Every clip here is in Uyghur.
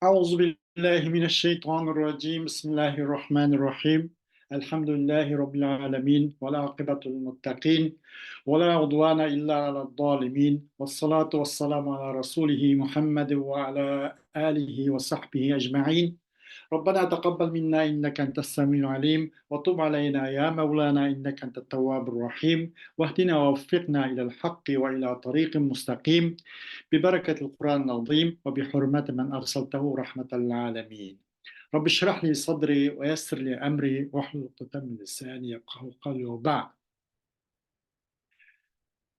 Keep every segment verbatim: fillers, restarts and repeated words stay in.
أعوذ بالله من الشيطان الرجيم. بسم الله الرحمن الرحيم. الحمد لله رب العالمين، والعاقبة للمتقين، ولا عدوان إلا على الظالمين، والصلاة والسلام على رسوله محمد وعلى آله وصحبه أجمعين. ربنا تقبل منا إنك أنت السميع العليم، وتب علينا يا مولانا إنك أنت التواب الرحيم، واهدنا ووفقنا إلى الحق وإلى طريق مستقيم، ببركة القرآن العظيم وبحرمة من أرسلته رحمة للعالمين. رب اشرح لي صدري ويسر لي أمري واحلل عقدة من لساني يفقهوا قولي وبعد.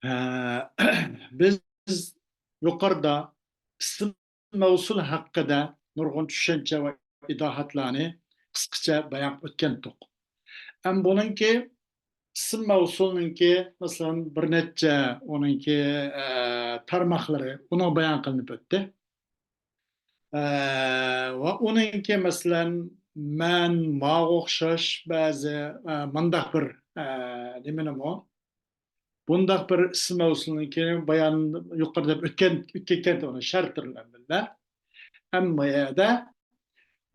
ھە، بىز يۇقىرىدا ئىسىم مەۋسۇل ھەققىدە نۇرغۇن چۈشەنچە ۋە ئىزاھاتلارنى قىسقىچە بايان قىلىپ ئۆتكەنتۇق. ئەمما بۇنىڭكى ئىسىم مەۋسۇلنىڭكى، مەسىلەن، بىر نەچچە ئۇنىڭكى، ئە، تارماقلىرى ئۇنىڭ بايان قىلىنىپ ئۆتتى. ئە، ۋە ئۇنىڭكى، مەسىلەن، مەن، ماغا ئوخشاش بەزى، ئە، مۇنداق بىر، ئە، نېمىنىمۇ، بۇنداق بىر ئىسىم مەۋسۇلنىڭكى بايان يۇقىرىدا ئۆتكەن، ئۆتكەن ئۇنىڭ شەرتلىرى بىلەن بىللە. ئەمما يەردە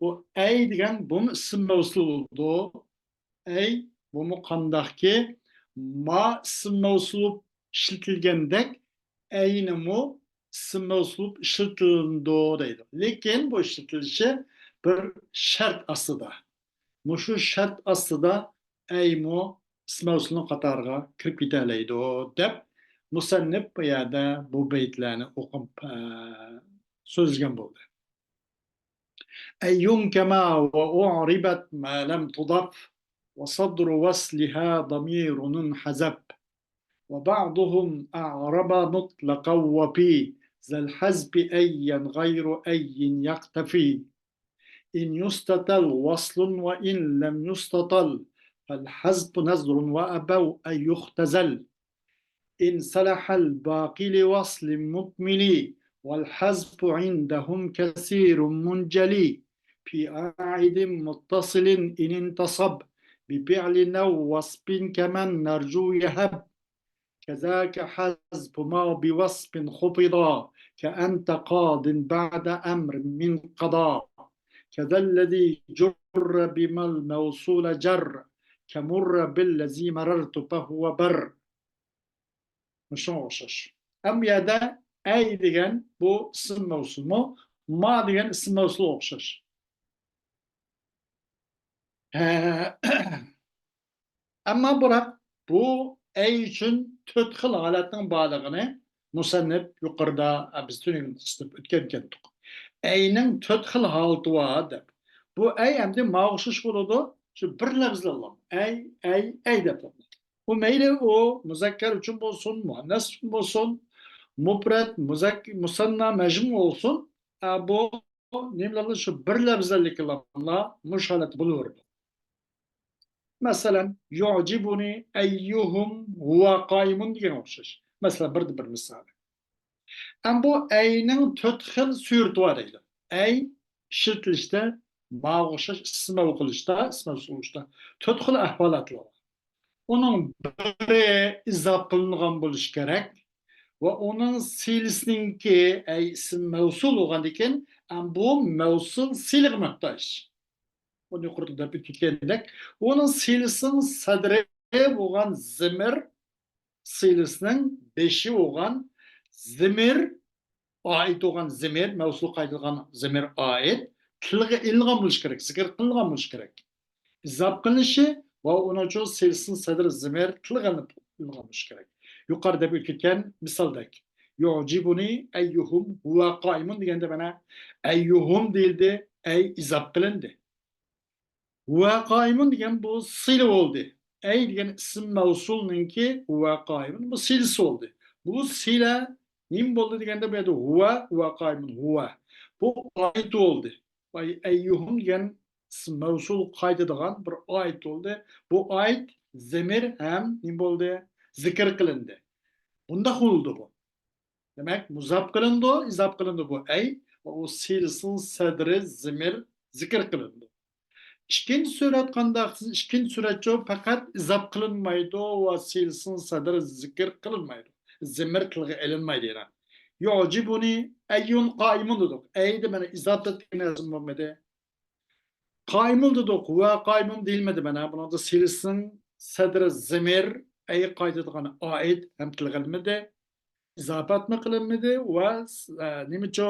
بۇ ئەي دېگەن بۇمۇ ئىسىم مەۋسۇل بولىدۇ. ئەي، بۇمۇ قانداقكى ما ئىسىم مەۋسۇل بولۇپ ئىشلىتىلگەندەك، ئەينىمۇ ئىسىم مەۋسۇل بولۇپ ئىشلىتىلىدۇ دەيدۇ. لېكىن بۇ ئىشلىتىلىشى بىر شەرت ئاستىدا. مۇشۇ شەرت ئاستىدا ئەيمۇ ئىسىم مەۋسۇلنىڭ قاتارىغا كىرىپ كېتەلەيدۇ، دەپ مۇسەننىپ بۇ يەردە بۇ بەيتلەرنى ئوقۇپ، ئە، سۆزلىگەن بولدى. أي كما وأعربت ما لم تضف، وصدر وصلها ضمير انحذف، وبعضهم أعرب مطلقا وفي ذا الحذف أيا غير أي يقتفي. إن يستطل وصل وإن لم يستطل، فالحذف نذر وأبوا أن يختزل. إن صلح الباقي لوصل مكمل، والحذف عندهم كثير منجلي، في عائد متصل إن انتصب، بفعل أو وصف كمن نرجو يهب. كذاك حذف ما بوصف خفضا، كأنت قاض بعد أمر من قضا. كذا الذي جر بما الموصول جر، كمر بالذي مررت فهو بر. مۇشۇنىڭغا ئوخشاش. ئەمما بۇ يەردە ئەي دېگەن بۇ ئىسىم مەۋسۇلمۇ، ما دېگەن ئىسىم مەۋسۇلغا ئوخشاش. ھە. ئەمما بىراق بۇ ئەي ئۈچۈن تۆت خىل ھالەتنىڭ بارلىقىنى مۇسەننىپ يۇقىرىدا، ئە، بىز تۈنۈگۈن قىستىپ ئۆتكەنكەنتۇق. ئەينىڭ تۆت خىل ھالىتى بار دەپ. بۇ ئەي ئەمدى ماغا ئوخشاش بولىدۇ. شۇ بىر لەپزىلەرلا. ئەي، ئەي، ئەي دەپ. ئۇ مەيلى ئۇ مۇزەككەر ئۈچۈن بولسۇن، مۇئەننەس ئۈچۈن بولسۇن، مۇپرەت، مۇزەك-، مۇسەننا، مەجمۇ بولسۇن. ئە، بۇ نېمىلەرلا شۇ بىر لەپزىلىكلەرلا مۇشۇ ھالەتتە بولۇۋېرىدۇ. مەسىلەن، يۇجىبۇنى ئەييۇھۇم ھۇۋا قائىمۇن دېگەنگە ئوخشاش. مەسىلەن، بىردىن بىر مىسالى. ئەمما بۇ ئەينىڭ تۆت خىل سۈرىتى بار دەيدۇ. ئەي ئىشلىتىلىشتە ماغا ئوخشاش ئىسىم مەۋسۇل قىلىشتا، ئىسىم مەۋسۇل قىلىشتا تۆت خىل ئەھۋالاتلار بار. ئۇنىڭ بىرى ئىزاپ قىلىنغان بولۇشى كېرەك ۋە ئۇنىڭ سىلىسىنىڭكى، ئەي ئىسىم مەۋسۇل بولغاندىكىن، ئەم، بۇ مەۋسۇل سىلىغا موھتاج. ئۇنى يۇقىرىدا دەپ ئۆتكەندەك، ئۇنىڭ سىلىسىنىڭ سەدرى بولغان زىمىر، سىلىسىنىڭ بېشى بولغان زىمىر، ئائىت بولغان زىمىر، مەۋسۇل قايتىدىغان زىمىر ئائىت، تىلغا ئېلىنغان بولۇشى كېرەك، زىكىر قىلىنغان بولۇشى كېرەك. ئىزاپ قىلىنىشى ۋە ئۇنىڭ ئۈچۈن سىلىسىنىڭ سەدرى زىمىر تىلغا ئېلىنغان بولۇشى كېرەك. يۇقىرىدا دەپ ئۆتكەن مىسالدەك. يۇجىبۇنى ئەييۇھۇم ھۇۋا قائىمۇن دېگەندە مانا ئەييۇھۇم دېيىلدى، ئەي ئىزاپ قىلىندى. ھۇۋا قائىمۇن دېگەن بۇ سىلە بولدى. ئەي دېگەن ئىسىم مەۋسۇلنىڭكى ھۇۋا قائىمۇن، بۇ سىلىسى بولدى. بۇ سىلە نېمە بولدى دېگەندە، بۇ يەردە ھۇۋا، ھۇۋا قائىمۇن، ھۇۋا. بۇ ئائىت بولدى. ئەي، ئەييۇھۇم دېگەن ئىسىم مەۋسۇل قايتىدىغان بىر ئائىت بولدى. بۇ ئائىت زىمىر ھەم نېمە بولدى؟ زىكىر قىلىندى. بۇنداق بولدى بۇ. دېمەك، مۇزاپ قىلىنىدۇ، ئىزاپ قىلىنىدۇ بۇ ئەي. ئۇ سىلىسىنىڭ سەدرى زىمىر زىكىر قىلىنىدۇ. ئىككىنچى سۈرەت قانداق؟ ئىككىنچى سۈرەتچۇ پەقەت ئىزاپ قىلىنمايدۇ ۋە سىلىسىنىڭ سەدرى زىكىر قىلىنمايدۇ. زىمىر تىلغا ئېلىنمايدۇ يەنە. يعجبني أي قائم دېدۇق. ئەيدە مانا ئىزاپەت دېگەن نەرسە بولمىدى. قائىمۇن دېدۇق. ھۇۋە قائىمۇن دېيىلمىدى. مانا بۇنىڭدا سىلىسنىڭ سەدرى زىمىر، ئەي قايتىدىغان ئائىد ھەم تىلغا ئېلىنمىدى. ئىزاپەتمۇ قىلىنمىدى ۋە، ئە، نېمىچۇ،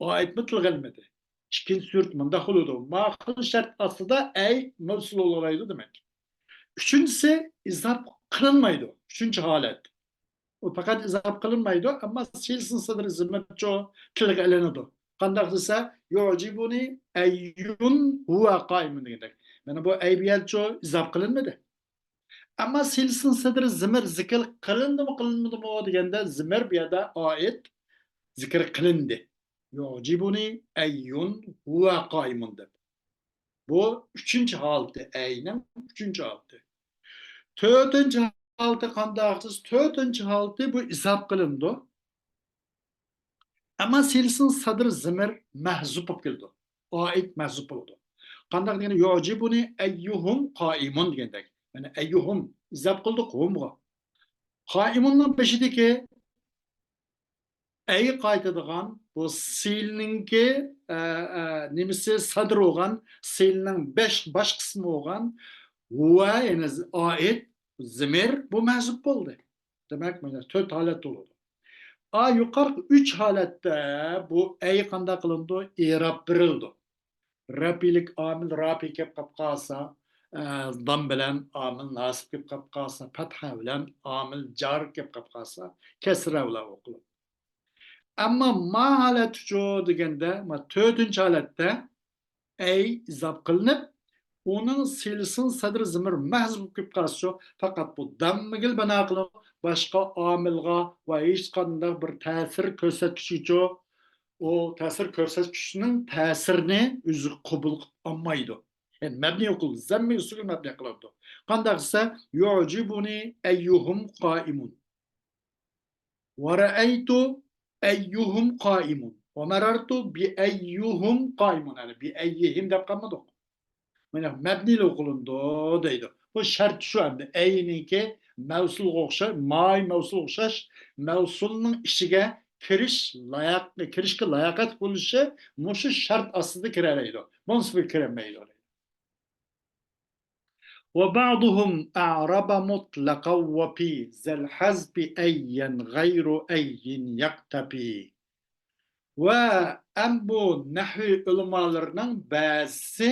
ئائىدمۇ تىلغا ئېلىنمىدى. ئىككىنچى سۈرەت مۇنداق بولىدۇ. ما خىل شەرت ئاستىدا ئەي مەۋسۇل بولالايدۇ دېمەك. ئۈچىنچىسى ئىزاپ قىلىنمايدۇ. ئۈچىنچى ھالەت. ئۇ پەقەت ئىزاپ قىلىنمايدۇ، ئەمما سىلىسنىڭ سەدرى زىمىرچۇ تىلغا ئېلىنىدۇ. قانداق دېسە، يعجبني أي هو قائم دېگەندەك. مانا بۇ ئەي بۇ يەرچۇ ئىزاپ قىلىنمىدى. ئەمما سىلىسنىڭ سەدرى زىمىر زىكىر قىلىندىمۇ قىلىنمىدىمۇ دېگەندە زىمىر بۇ يەردە ئائىد زىكىر قىلىندى. يعجبني أي هو قائم دەپ. بۇ ئۈچىنچى ھالىتى، ئەينىڭ ئۈچىنچى ھالىتى. تۆتىنچى ھالىتى قانداق دېسە، تۆتىنچى ھالىتى بۇ ئىزاپ قىلىنىدۇ. ئەمما سىلىسنىڭ سەدرى زىمىر مەھزۇپ بولۇپ كېلىدۇ. ئائىد مەھزۇپ بولىدۇ. قانداق دېگەندە، يعجبني أيهم قائم دېگەندەك. يەنى أيهم ئىزاپ قىلدۇق ھۇمغا. قائىمۇننىڭ بېشىدىكى ئەي قايتىدىغان بۇ سىلنىڭكى، ئە، ئە، نېمىسى سادىر بولغان، سىلنىڭ بەش، باش قىسمى بولغان ھۇۋە، يەنى ئائىد زىمىر بۇ مەھزۇپ بولدى. دېمەك، مانا تۆت ھالەت بولىدۇ. ئا، يۇقىرىقى ئۈچ ھالەتتە بۇ ئەي قانداق قىلىنىدۇ؟ ئېراب بېرىلىدۇ. رەپئىيلىك ئامىل رەپئىي كېلىپ قاپ قالسا، ئە، دام بىلەن ئامىل ناسىب كېلىپ قاپ قالسا، پەتھە بىلەن ئامىل جار كېلىپ قاپ قالسا، كەسرە بىلەن ئوقۇلىدۇ. ئەمما ما ھالەتتىچۇ دېگەندە، ما تۆتىنچى ھالەتتە ئەي ئىزاپ قىلىنىپ، ئۇنىڭ سىلىسىنىڭ سەدرى زىمىر مەھزۇپ بولۇپ كېلىپ قالسىچۇ، پەقەت بۇ داممىگىلا بىنا قىلىپ، باشقا ئامىلغا ۋە ھېچقانداق بىر تەسىر كۆرسەتكۈچىچۇ، ئۇ تەسىر كۆرسەتكۈچىنىڭ تەسىرىنى ئۆزى قوبۇل قىلىپ ئالمايدۇ. يەنى مەبنىي قىلىدۇ، زەممە ئۈستىگە مەبنىي قىلىدۇ. قانداق دېسە، يعجبني أيهم قائم. ورأيت أيهم قائم. ومررت بأيهم قائم. يەنى بأيهم دەپ قالمىدۇق. مانا مەبنىيلىك قىلىنىدۇ دەيدۇ. بۇ شەرت شۇ ئەمدى. ئەينىڭكى مەۋسۇلغا ئوخشاش، ماي مەۋسۇلغا ئوخشاش، مەۋسۇلنىڭ ئىچىگە كىرىش لايىق، كىرىشكە لاياقەت بولۇشى مۇشۇ شەرت ئاستىدا كىرەلەيدۇ. بولمىسا بۇ كىرەلمەيدۇ. وبعضهم أعرب مطلقا وفي ذا الحذف أيا غير أي يقتفي. ۋە ئەم بۇ نەھۋى ئۆلىمالىرىنىڭ بەزىسى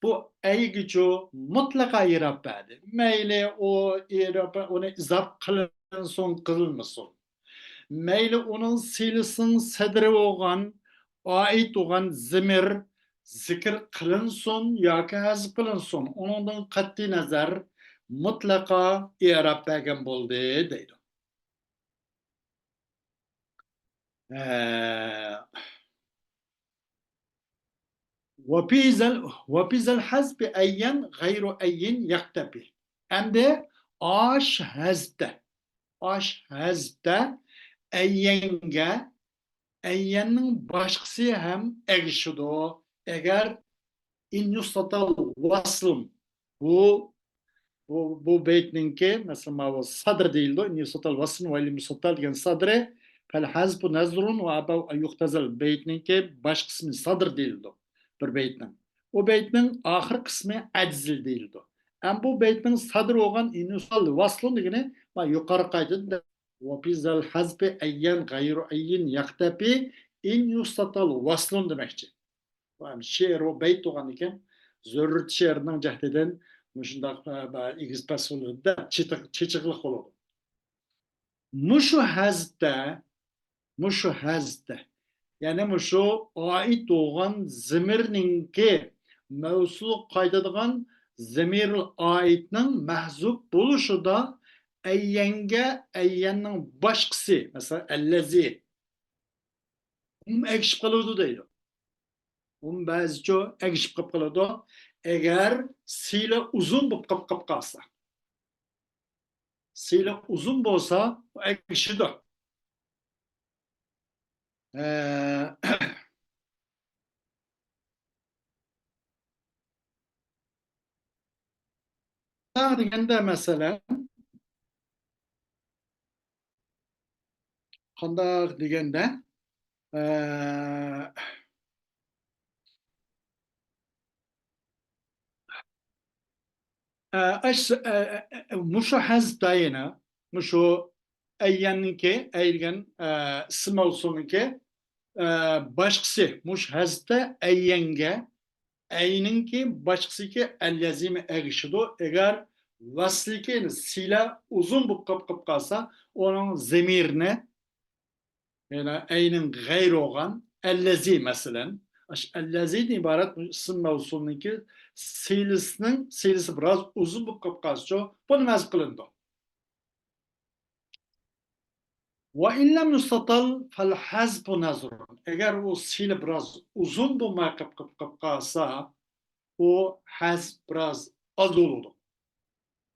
بۇ ئەيگىچۇ مۇتلەقا ئېراب بەردى. مەيلى ئۇ ئېراب، ئۇنى ئىزاپ قىلىنسۇن، قىلمىسۇن. مەيلى ئۇنىڭ سىلىسىنىڭ سەدرى بولغان، ئائىد بولغان زىمىر زىكىر قىلىنسۇن ياكى ھەزپ قىلىنسۇن، ئۇنىڭدىن قەتئىينەزەر مۇتلەقا ئېراب بەرگەن بولدى دەيدۇ. ئە، وفي ذا ال-، وفي ذا الحذف أيا غير أي يقتفي. ئەمدى ئاش ھەزپتە، ئاش ھەزپتە ئەييەنگە، ئەييەننىڭ باشقىسى ھەم ئەگىشىدۇ. ئەگەر إن يستطل وصل، بۇ، بۇ، بۇ بەيتنىڭكى، مەسىلەن، ماۋۇ سادر دېيىلىدۇ. إن يستطل وصل وإن لم يستطل دېگەن سادرى، فالحذف نذر وأبوا أن يختزل بەيتنىڭكى باش قىسمى سادر دېيىلىدۇ بىر بەيتنىڭ. ئۇ بەيتنىڭ ئاخىر قىسمى ئەجزىل دېيىلىدۇ. ئەم بۇ بەيتنىڭ سادر بولغان إن يستطل وصل دېگىنى، ما يۇقىرى قايتىدىن وفي ذا الحذف أيا غير أي يقتفي إن يستطل وصل دېمەكچى. بۇ ھەم شېئىر ۋە بەيت بولغاندىكىن، زۆرۈرىيەت شېئىرنىڭ جەھىتىدىن مۇشۇنداق، ئە، ئېگىز پەس بولىدۇ دەپ چېتىق-، چېچىقلىق بولىدۇ. مۇشۇ ھەزپتە، مۇشۇ ھەزپتە، يەنى مۇشۇ ئائىد بولغان زىمىرنىڭكى مەۋسۇلغا قايتىدىغان زىمىرۇل ئائىدنىڭ مەھزۇپ بولۇشىدا ئەييەنگە، ئەييەننىڭ باشقىسى، مەسىلەن، ئەللەزى، ئۇم ئەگىشىپ قالىدۇ دەيدۇ. ئۇم بەزىچۇ ئەگىشىپ قېلىپ قالىدۇ. ئەگەر سىلە ئۇزۇن بولۇپ قاپ، قاپ قالسا. سىلە ئۇزۇن بولسا، ئۇ ئەگىشىدۇ. ئە، دېگەندە، مەسىلەن، قانداق دېگەندە، ئە، ئە، ئەش-، ئە، ئە، ئە، مۇشۇ ھەزىپتە يەنە، مۇشۇ ئەييەننىڭكى، ئەي دېگەن، ئە، ئىسىم مەۋسۇلنىڭكى، ئە، باشقىسى، مۇشۇ ھەزىپتە ئەييەنگە، ئەينىڭكى باشقىسىكى ئەللەزىمە ئەگىشىدۇ. ئەگەر ۋەسلىكى سىلە ئۇزۇن بولۇپ قاپ-، قاپ قالسا، ئۇنىڭ زېمىرىنى، يەنى ئەينىڭ غەيرى بولغان ئەللەزى، مەسىلەن، ئاش-، ئەللەزىدىن ئىبارەت ئىسىم مەۋسۇلنىڭكى سىلىسىنىڭ، سىلىسى بىراز ئۇزۇن بولۇپ قاپ قالسىچۇ، بۇنى ھەزىپ قىلىنىدۇ. وَإِنْ لَمْ يُسْتَطَلْ فَالْحَذْفُ نَذْرٌ. ئەگەر ئۇ سىلى بىراز ئۇزۇن بولماي قاپ، قاپ، قاپ قالسا، ئۇ ھەزىپ بىراز ئاز بولىدۇ.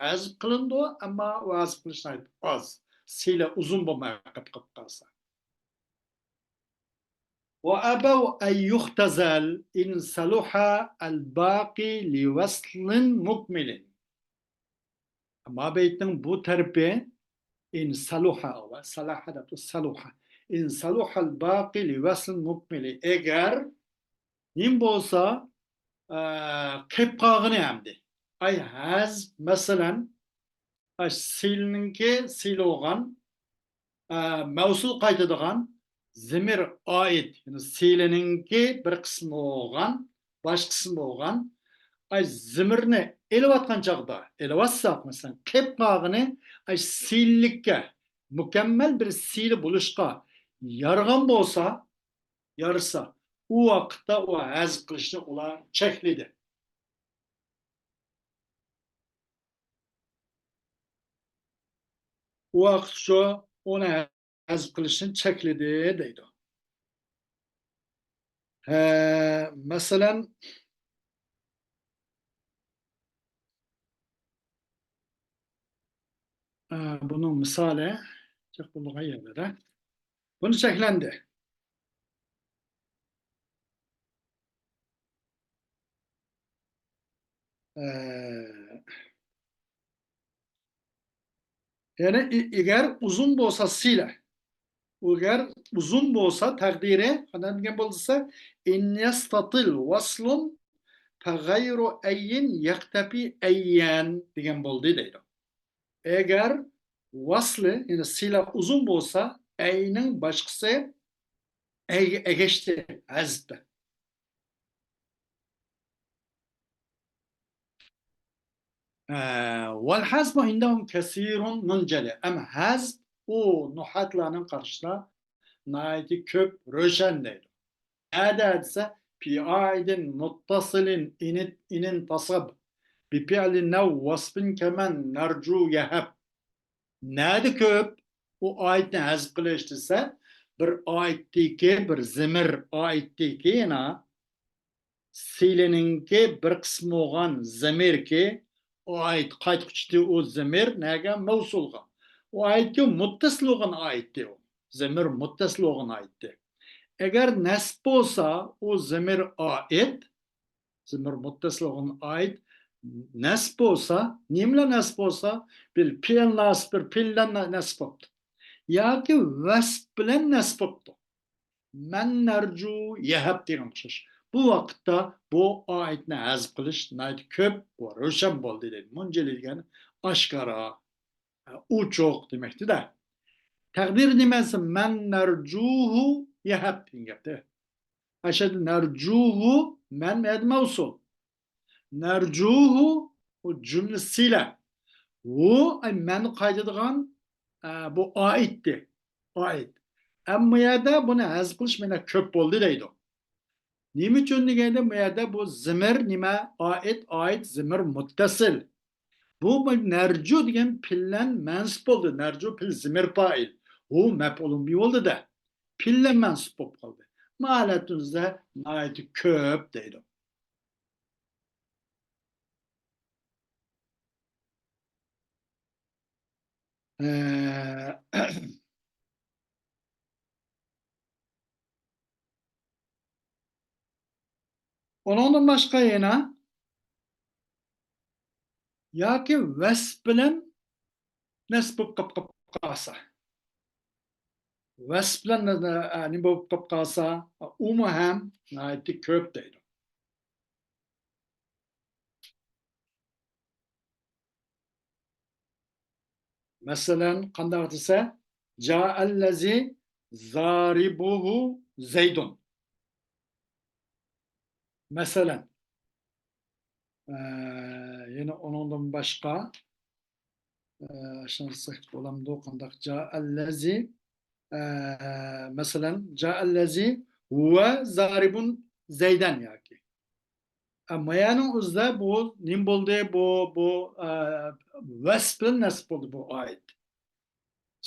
ھەزىپ قىلىنىدۇ، ئەمما ئۇ ھەزىپ قىلىش ناھايىتى ئاز. سىلى ئۇزۇن بولماي قاپ، قاپ قالسا. وَأَبَوْا أَنْ يُخْتَزَلْ إِنْ صَلُحَ الْبَاقِي لِوَصْلٍ مُكْمِلٍ. ما بەيتنىڭ بۇ تەرىپى، ئىن سالۇھا، ۋە سالاھا دەپ، سالۇھا. ئىن سالۇھال باقى لىۋەسلىن مۇكمىلى. ئەگەر نېمە بولسا، ئە، قېلىپ قالغىنى ئەمدى. ئاي ھەز، مەسىلەن، ئاي سىلنىڭكى سىل بولغان، ئە، مەۋسۇل قايتىدىغان زىمىر ئائىد، يەنى سىلىنىڭكى بىر قىسمى بولغان، باش قىسمى بولغان، ئاي زىمىرنى ئېلىۋاتقان چاغدا، ئېلىۋاتساق، مەسىلەن، قېلىپ قالغىنى، ئاي سىلىلىككە، مۇكەممەل بىر سىلى بولۇشقا يارىغان بولسا، يارىسا، ئۇ ۋاقىتتا ئۇ ھەزىپ قىلىشنى ئۇلار چەكلىدى. ئۇ ۋاقىت شۇ، ئۇنى ھەزىپ قىلىشنى چەكلىدى دەيدۇ. ھە، مەسىلەن، ئە، بۇنىڭ مىسالى جىق بولغان يەردە بۇنى چەكلەندى. ئە، يەنى ئى-، ئەگەر ئۇزۇن بولسا سىلە. ئەگەر ئۇزۇن بولسا تەقدىرى، قانداق دېگەن بولدى دېسە، ئىن يەستاتىل ۋاسلۇن فەغەيرۇ ئەييىن يەقتەپى ئەييەن دېگەن بولدى دەيدۇ. ئەگەر ۋاسلى، يەنى سىلە ئۇزۇن بولسا، ئەينىڭ باشقىسى ئەگ-، ئەگەشتى، ھەزىپتە. ئە، ۋەل ھەزفۇ ئىندەھۇم كەسىرۇن مۇنجەلى. ئەم ھەزف ئۇ نۇھاتلارنىڭ قارىشىدا ناھايىتى كۆپ، روشەن دەيدۇ. نەدە دېسە، في عائد متصل إن، إن انتصب بفعل نو وصف كمن نرجو يهب. نەدە كۆپ؟ ئۇ ئائىدنى ھەزىپ قىلىش دېسە، بىر ئائىدتىكى، بىر زىمىر ئائىدتىكى يەنە سىلىنىڭكى بىر قىسمى بولغان زىمىركى ئائىد، قايتقۇچىتى ئۇ زىمىر نەگە؟ مەۋسۇلغا. ئۇ ئائىدكى مۇتتەسىل بولغان ئائىدتى ئۇ. زىمىر مۇتتەسىل بولغان ئائىدتى. ئەگەر نەسب بولسا، ئۇ زىمىر ئائىد، زىمىر مۇتتەسىل بولغان ئائىد نەسب بولسا، نېمىلا نەسب بولسا، بىل پېئىل ناسىب، بىر پېئىل بىلەن نەسب بوپتۇ. ياكى ۋەسپ بىلەن نەسب بوپتۇ. مەن نەرجۇ يەھەب دېگەن ئوخشاش. بۇ ۋاقىتتا بۇ ئائىدنى ھەزىپ قىلىش ناھايىتى كۆپ ۋە روشەن بولدى دەيدۇ. مۇنجىلى دېگەن ئاشكارا، ئوچۇق دېمەكتە-دە. تەقدىر نېمىسى؟ مەن نەرجۇھۇ يەھەب دېگەن گەپتە. ئەشەدە نەرجۇھۇ، مەن مەدە مەۋسۇل. نەرجۇھۇ، ئۇ جۈملە سىلە. ھۇ، ئەي، مەن قايتىدىغان، ئە، بۇ ئائىدتى. ئائىد. ئەمما يەردە بۇنى ھەزىپ قىلىش مانا كۆپ بولدى دەيدۇ. نېمە ئۈچۈن دېگەندە، بۇ يەردە بۇ زىمىر نېمە؟ ئائىد، ئائىد زىمىر مۇتتەسىل. بۇ نەرجۇ دېگەن پېئىل بىلەن مەنسۇپ بولدى. نەرجۇ پېئىل زىمىر پائىل. ھۇ مەپئۇلۇن بى بولدى-دە. پېئىل بىلەن مەنسۇپ بولۇپ قالدى. ما ھالەتتە ناھايىتى كۆپ دەيدۇ. ئە، ئۇنىڭدىن باشقا يەنە ياكى ۋەسپ بىلەن نەسب بولۇپ قاپ-، قاپ-، قالسا. ۋەسپ بىلەن، ئە، نېمە بولۇپ قېلىپ قالسا، ئۇمۇ ھەم ناھايىتى كۆپ دەيدۇ. مەسىلەن، قانداق دېسە، جائەللەزى زارىبۇھۇ زەيدۇن. مەسىلەن، ئە، يەنە ئۇنىڭدىن باشقا، ئە، شۇنى دېسەك بولامدۇ؟ قانداق؟ جائەللەزى، ئە، مەسىلەن، جائەللەزى ھۇۋە زارىبۇن زەيدەن ياكى. ئە، مايانىڭ ئۆزىدە بۇ نېمە بولدى؟ بۇ، بۇ، ئە، ۋەسپ بىلەن نەسب بولدى بۇ ئائىت.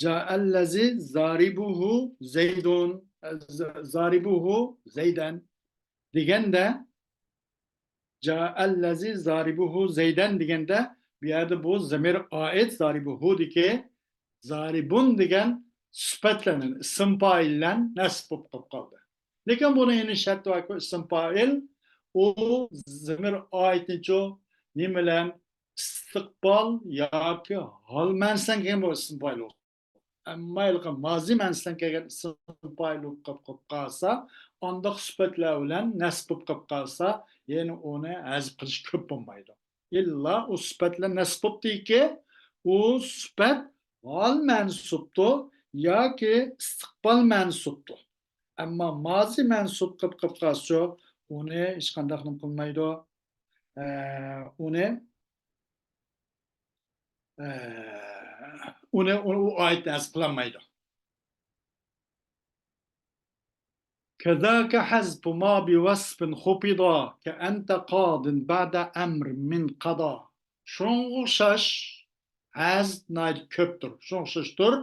جائەللەزى زارىبۇھۇ زەيدۇن، ئە، ز-، زارىبۇھۇ زەيدەن دېگەندە، جائەللەزى زارىبۇھۇ زەيدەن دېگەندە، بۇ يەردە بۇ زەمىر ئائىت زارىبۇھۇدىكى زارىبۇن دېگەن سۈپەت بىلەن، ئىسىم پائىل بىلەن نەسب بولۇپ قېلىپ قالدى. لېكىن بۇنىڭ يەنە شەرتى باركى، ئىسىم پائىل ئۇ زەمىر ئائىتنىچۇ نېمە بىلەن؟ ئىستىقبال ياكى ھال مەنىسىدىن كېلىن بۇ ئىسىم پائىل بولىدۇ. ئەمما ھېلىقى مازى مەنىسىدىن كەلگەن ئىسىم پائىل بولۇپ قېلىپ، قېلىپ قالسا، ئانداق سۈپەتلەر بىلەن نەسب بولۇپ قېلىپ قالسا، يەنى ئۇنى ھەزىپ قىلىش كۆپ بولمايدۇ. ئىللا ئۇ سۈپەت بىلەن نەسب بوپتىكى، ئۇ سۈپەت ھال مەنسۇپتۇ ياكى ئىستىقبال مەنسۇپتۇ. ئەمما مازى مەنسۇپ قىلىپ قېلىپ قالسىچۇ، ئۇنى ھېچقانداق نېمە قىلمايدۇ. ئە، ئۇنى، ئە، ئۇنى، ئۇنى ئۇ ئائىت ھەزىپ قىلالمايدۇ. كذاك حذف ما بوصف خفض كأنت قاض بعد أمر من قضى. شۇنىڭغا ئوخشاش ھەزىپ ناھايىتى كۆپتۇر. شۇنىڭغا ئوخشاشتۇر.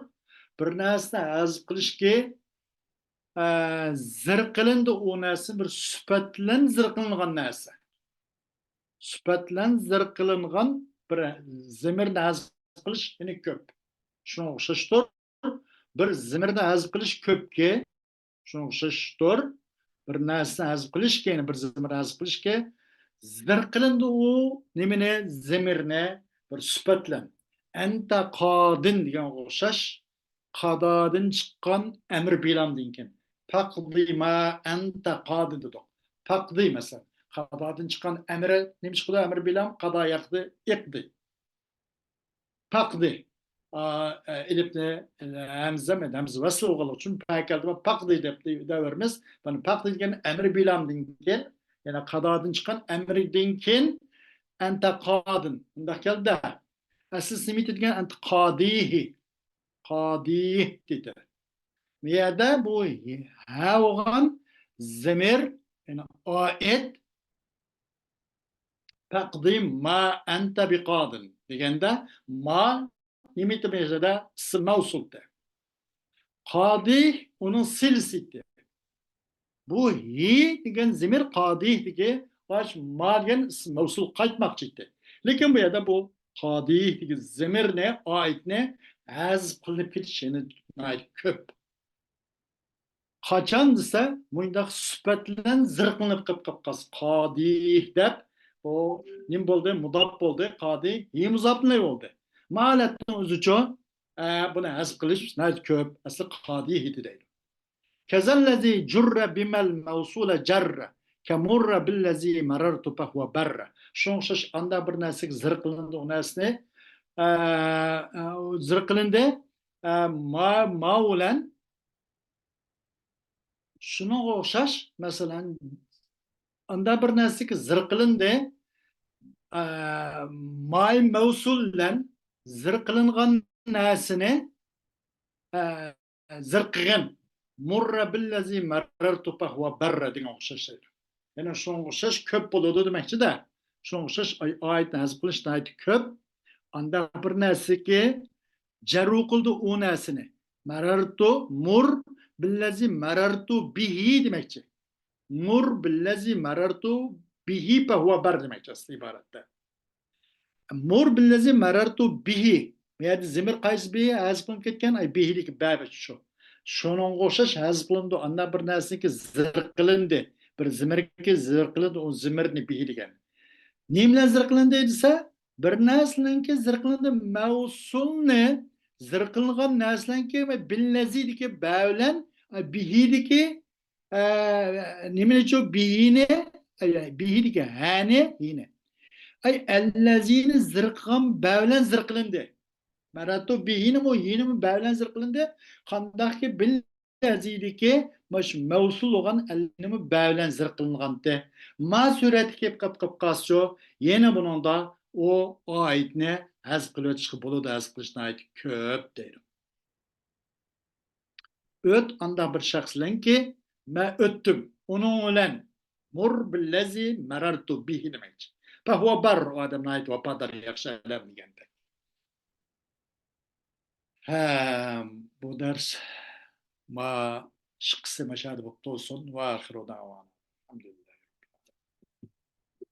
بىر نەرسىنى ھەزىپ قىلىشكى، ئە، زىر قىلىندى ئۇ نەرسە، بىر سۈپەت بىلەن زىر قىلىنغان نەرسە. سۈپەت بىلەن زىر قىلىنغان بىر زېمىرنى ھەزىپ قىلىش يەنە كۆپ. شۇنىڭغا ئوخشاشتۇر. بىر زېمىرنى ھەزىپ قىلىش كۆپكى، شۇنىڭغا ئوخشاشتۇر. بىر نەرسىنى ھەزىپ قىلىشكى، يەنە بىر زېمىرنى ھەزىپ قىلىشكى، زىر قىلىندى ئۇ نېمىنى؟ زېمىرنى بىر سۈپەت بىلەن. ئەنتە قادىن دېگەنگە ئوخشاش، قادادىن چىققان ئەمر بىلامدىن كېيىن. پەقدى ما ئەنتە قادىن دېدۇق. پەقدى، مەسىلەن، قادادىن چىققان ئەمر نېمە چىقىدۇ؟ ئەمر بىلام، قادا ياقدى، ئىقدى. پەقدى. ئا، ئە، ئېلىپنى، ئە، ھەمزە، ھەمزە ۋەسلى بولغانلىقى ئۈچۈن پە كەلدى، پەقدى دەپ دەۋرىمىز. مانا پەقدى دېگەن ئەمر بىلامدىن كېيىن، يەنى قادادىن چىققان ئەمردىن كېيىن ئەنتە قادىن. مۇنداق كەلدى. ئەسلى نېمە دېگەن؟ ئەنتە قادىھى. قادىھ دېدى. بۇ يەردە بۇ ھە بولغان زېمىر، يەنى ئائىت. تەقدىم ما ئەنتە بىقادىن دېگەندە، ما نېمە ئىدى بۇ يەردە؟ ئىسىم مەۋسۇلتى. قادىھ ئۇنىڭ سىلىسى ئىدى. بۇ ھى دېگەن زېمىر قادىھ دېگەن، ما دېگەن ئىسىم مەۋسۇل قايتماقچى ئىدى. لېكىن بۇ يەردە بۇ قادىھ دېگەن زېمىرنى، ئائىتنى ھەزىپ قىلىنىپ كېتىش يەنە ناھايىتى كۆپ. قاچان دېسە، مۇنداق سۈپەت بىلەن زىرقىلىنىپ قېلىپ، قېلىپ قالسا، قادىھ دەپ، ئۇ نېمە بولدى؟ مۇداپ بولدى. قادىھ، ھى مۇزاپنى بولدى. ما ھالەتنىڭ ئۆزىچۇ، ئە، بۇنى ھەزىپ قىلىش ناھايىتى كۆپ. ئەسلى قادىھ ئىدى دەيدۇ. كەزەللەزى جۇررە بىمەل مەۋسۇلە جەررە. كەمۇررە بىللەزى مەرەرتۇ پەھۋە بەررە. شۇنىڭغا ئوخشاش ئاندا بىر نەرسىگە زىرقىلىندى، ئۇ نەرسىنى، ئە، ئە، زىرقىلىندى. ئە، ما، ما بىلەن شۇنىڭغا ئوخشاش، مەسىلەن، ئاندا بىر نەرسىگە زىرقىلىندى. ئە، ماي مەۋسۇل بىلەن زىرقىلىنغان نەرسىنى، ئە، زىرقىغىن. مۇررە بىللەزى مەررەرتۇ پەھۋە بەررە دېگەن ئوخشاش دەيدۇ. يەنى شۇنىڭغا ئوخشاش كۆپ بولىدۇ دېمەكچىدە. شۇنىڭغا ئوخشاش ئاي-، ئائىتنى ھەزىپ قىلىش ناھايىتى كۆپ. ئاندا بىر نەرسىكى جەرۇ قىلدى ئۇ نەرسىنى. مەرەرتۇ، مۇر بىللەزى مەرەرتۇ بىھى دېمەكچى. مۇر بىللەزى مەرەرتۇ بىھى پەھۋە بەر دېمەكچى ئەسلى ئىبارەتتە. مۇر بىللەزى مەرەرتۇ بىھى. بۇ يەردە زېمىر قايسى بىھى ھەزىپ قىلىنىپ كەتكەن؟ ئاي، بىھىدىكى بە شۇ. شۇنىڭغا ئوخشاش ھەزىپ قىلىنىدۇ. ئاندا بىر نەرسىنىڭكى زىرقىلىندى. بىر زېمىركى زىرقىلىندى. ئۇ زېمىرنى بىھى دېگەن. نېمە بىلەن زىرقىلىندى دېسە، بىر نەرسىنىڭكى زىرقىلىندى مەۋسۇلنى زىر قىلىنغان نەرسىلەرنىڭكى بىللەزىدىكى بە بىلەن، ئە، بىھىدىكى، ئە، نېمىنىچۇ بىھىنى، ئە، بىھىدىكى ھەنى، ھىنى. ئەي، ئەللەزىنى زىر قىلغان بە بىلەن زىر قىلىندى. مەرەتۇ بىھىنىمۇ، ھىنىمۇ بە بىلەن زىر قىلىندى. قانداقكى بىللەزىدىكى ماش مەۋسۇل بولغان ئەللىنىمۇ بە بىلەن زىر قىلىنغانتى. ما سۈرەتكە كېلىپ قاپ، قاپ قالسىچۇ، يەنە بۇنىڭدا ئۇ ئائىدنى ھەزپ قىلىۋېتىشقا بولىدۇ، ھەزپ قىلىش ناھايىتى كۆپ دەيدۇ. ئۆت ئانداق بىر شەخس بىلەنكى، مەن ئۆتتۈم ئۇنىڭ بىلەن، مۇر بىللەزى مەرەرتۇ بىھى دېمەكچى. پەھۇۋە بەر، ئۇ ئادەم ناھايىتى ۋاپادار، ياخشى ئادەم دېگەندەك. ھە، بۇ دەرس ما ئىككىسى ماشادا بولۇپ تۇرسۇن. ۋە ئاخىرۇ دەۋانا